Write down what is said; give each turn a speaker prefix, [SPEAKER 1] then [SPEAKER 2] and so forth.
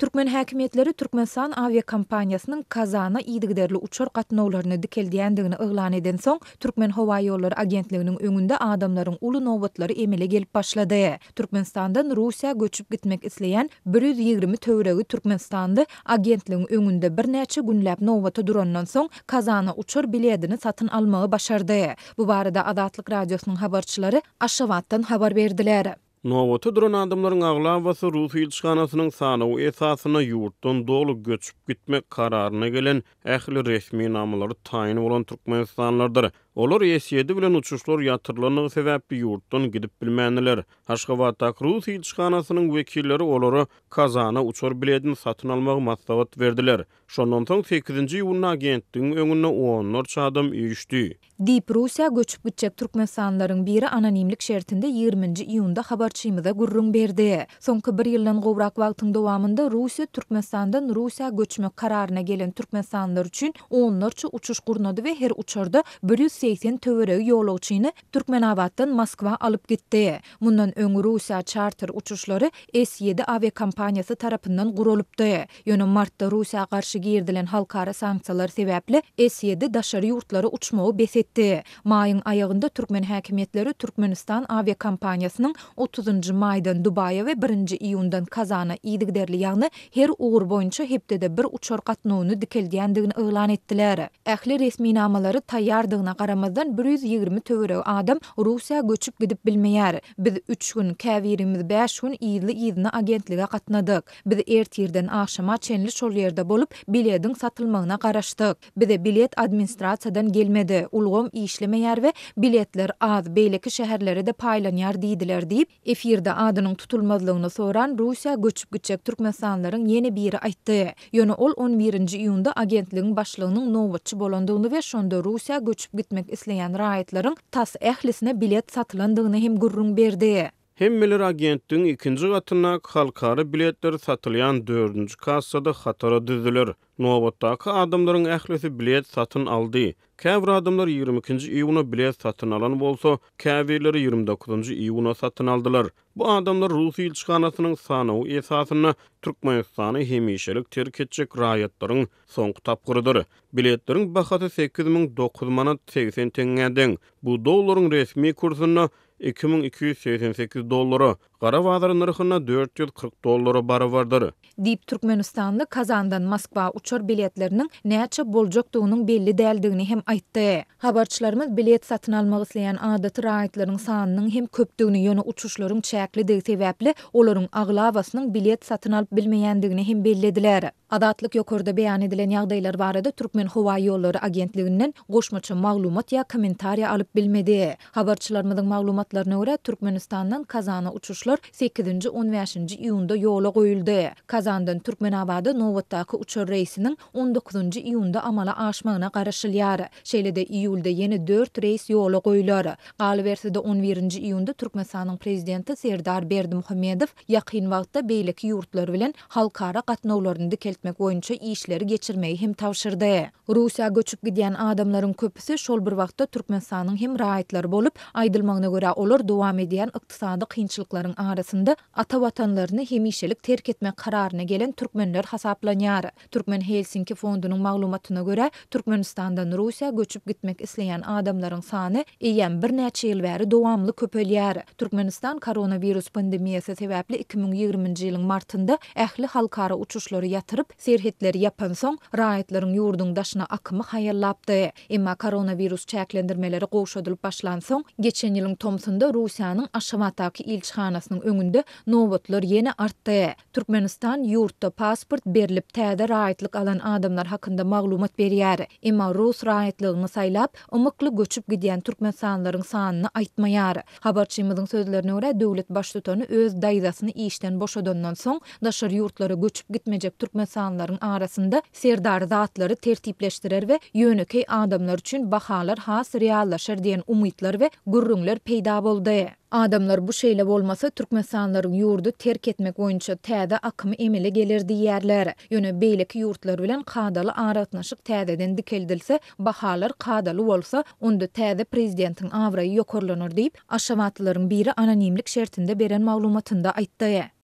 [SPEAKER 1] Türkmen häkimiýetleri Türkmenistan awiakompaniýasynyň Kazana yzygiderli uçar gatnawlaryny dikeldýändigini yglan edensoň, Türkmenhowaýollary agentliginiň öňünde adamlaryň uly nobatlary emele gelip başlady. Türkmenistandan Russiýa göçüp gitmek isleýän 120 töweregi türkmenistanly agentligiň öňünde birnäçe günläp nobata durandan soň, Kazana uçar biledini satyn almagy başardy. Bu barada Azatlyk Radiosynyň habarçylary Aşgabatdan habar berdiler.
[SPEAKER 2] Nobata duran adamlaryň aglabasy rus ilçihanasynyň sanawy esasynda ýurtdan doly göçüp gitmek kararyna gelen, ähli resminamalary taýyn bolan türkmenistanlylardyr. Olar S-ýedi bilen uçuşlar ýatyrylandygy sebäpli ýurtdan gidip bilmändiler. Aşgabatdaky rus ilçihanasynyň wekilleri olara Kazana uçar biledini satyn almagy maslahat berdiler. Şondan soň sekizinji iýunda agentligiň öňünde onlarça adam üýşdi.
[SPEAKER 1] Diýip, Russiýa göçüp gitjek türkmenistanlylaryň biri anonimlik şertinde ýigriminji iýunda habarçymyza gürrüň berdi. Soňky bir ýyldan gowrak wagtyň dowamynda Russiýa Türkmenistandan Russiýa göçmek kararyna gelen türkmenistanlylar üçin onlarça uçuş gurnady we her uçarda 180 töweregi ýolagçyny Türkmenabatdan Moskwa alyp gitdi. Mundan öň Russiýa çarter uçuşlary S-ýedi awiakompaniýasy tarapyndan guralypdy. Ýöne martda Russiýa garşy girizilen halkara sanksiýalar sebäpli S-ýedi daşary ýurtlara uçmagy bes etdi. Maýyň aýagynda türkmen häkimiýetleri Türkmenistan awiakompaniýasynyň otuzynjy maýdan Dubaýa we birinji iýundan Kazana yzygiderli, ýagny her ugur boýunça hepdede bir uçar gatnawyny dikeldýändigini yglan etdiler. Ähli resminamalary taýýardygyna garamazdan 120 töweregi adam Russiýa göçüp gidip bilmeýär. Biz üç gün, käbirimiz bäş gün yzly-yzyna agentlige gatnadyk. Biz ertirden agşama çenli şol ýerde bolup, bilediň satylmagyna garaşdyk. Bize bilet administrasiýadan gelmedi, ulgam işlemeýär we biletler az, beýleki şäherlere-de paýlanýar diýdiler diýip, efirde adynyň tutulmazlygyny soran Russiýa göçüp gitjek türkmenistanlylaryň ýene biri aýtdy. Ýöne ol on birinji iýunda agentligiň başlygynyň nobatçy bolandygyny we şonda Russiýa göçüp gitmek isleýän raýatlaryň tas ählisine bilet satylandygyny hem gürrüň berdi.
[SPEAKER 2] Hemmeler agentligiň ikinji gatyndaky halkara biletleri satylýan dördünji kassada hatara düzdüler. Nobatdaky adamlaryň ählisi bilet satyn aldy. Käbir adamlar 22-nji iýuna bilet satyn alan bolsa, käbirleri 29-njy iýuna satyn aldylar. Bu adamlar rus ilçihanasynyň sanawy esasynda Türkmenistany hemişelik terk etjek raýatlaryň soňky tapgyrydyr. Biletleriň bahasy 8009 manat 80 teňňä deň. Bu dollaryň resmi kursunda 2288 dollara, gara bazar nyrhynda 440 dollara barabardyr.
[SPEAKER 1] Diýip, türkmenistanly Kazandan Moskwa uçar biletleriniň näçe boljakdygynyň belli däldigini hem aýtdy. Habarçylarymyz bilet satyn almak isleýän adaty raýatlaryň sanynyň hem köpdügini, ýöne uçuşlaryň çäklidigi sebäpli, olaryň aglabasynyň bilet satyn alyp bilmeýändigini hem bellediler. Azatlyk ýokarda beýan edilen ýagdaýlar barada Türkmenhowaýollary agentliginden goşmaça maglumat ýa kommentariýa alyp bilmedi. Habarçylarymyzyň maglumatlaryna görä, Türkmenistandan Kazana uçuşlar sekizinji, on bäşinji iýunda ýola goýuldy. Kazandan Türkmenabada nobatdaky uçar reýsiniň on dokuzynjy iýunda amala aşmagyna garaşylýar. Şeýle-de iýulda ýene dört reýs ýola goýlar. Galyberse-de, on birinji iýunda Türkmenistanyň Prezidenti Serdar Berdimuhamedow ýakyn wagtda beýleki ýurtlar bilen halkara gatnawlaryny dikeltmek boýunça işleri geçirmegi hem tabşyrdy. Russiýa göçüp gidýän adamlaryň köpüsi şol bir wagtda Türkmenistanyň hem raýatlary bolup, aýdylmagyna görä, olar dowam edýän ykdysady kynçylyklaryň arasynda ata watanlaryny hemişelik terk etmek kararyna gelen türkmenler hasaplanýar. Türkmen Helsinki fondunyň maglumatyna görä, Türkmenistandan Russiýa göçüp gitmek isleýän adamlaryň sany eýýäm birnäçe ýyl bäri dowamly köpelýär. Türkmenistan koronawirus pandemiýasy sebäpli 2020-nji ýylyň martynda ähli halkara uçuşlary ýatyryp, serhetleri ýapansoň, raýatlaryň ýurduň daşyna akymy haýallapdy. Emma koronawirus çäklendirmeleri gowşadylyp başlansoň, geçen ýylyň tomsunda Russiýanyň Aşgabatdaky ilçihanasynyň öňünde nobatlar ýene artdy. Türkmenistan ýurtda pasport berlip täze raýatlyk alan adamlar hakynda maglumat berýär. Emma rus raýatlygyny saýlap, ymykly göçüp gidýän türkmenistanlylaryň sanyny aýtmaýar. Habarçymyzyň sözlerine görä, döwlet baştutany öz daýzasyny işden boşadandan soň, daşary ýurtlara göçüp gitmejek türkmenistanlylaryň arasynda Serdar zatlary tertipleşdirer we ýönekeý adamlar üçin bahalar has reallaşar diýen umytlar we gürrüňler peýda boldy. Adamlar bu şeýle bolmasa türkmenistanlylaryň ýurdy terk etmek boýunça täze akymy emele geler diýýärler. Ýöne beýleki ýurtlar bilen kadaly aragatnaşyk täzeden dikeldilse, bahalar kadaly bolsa, onda täze prezidentiň abraýy ýokarlanar diýip, aşgabatlylaryň biri anonimlik şertinde beren maglumatynda aýtdy.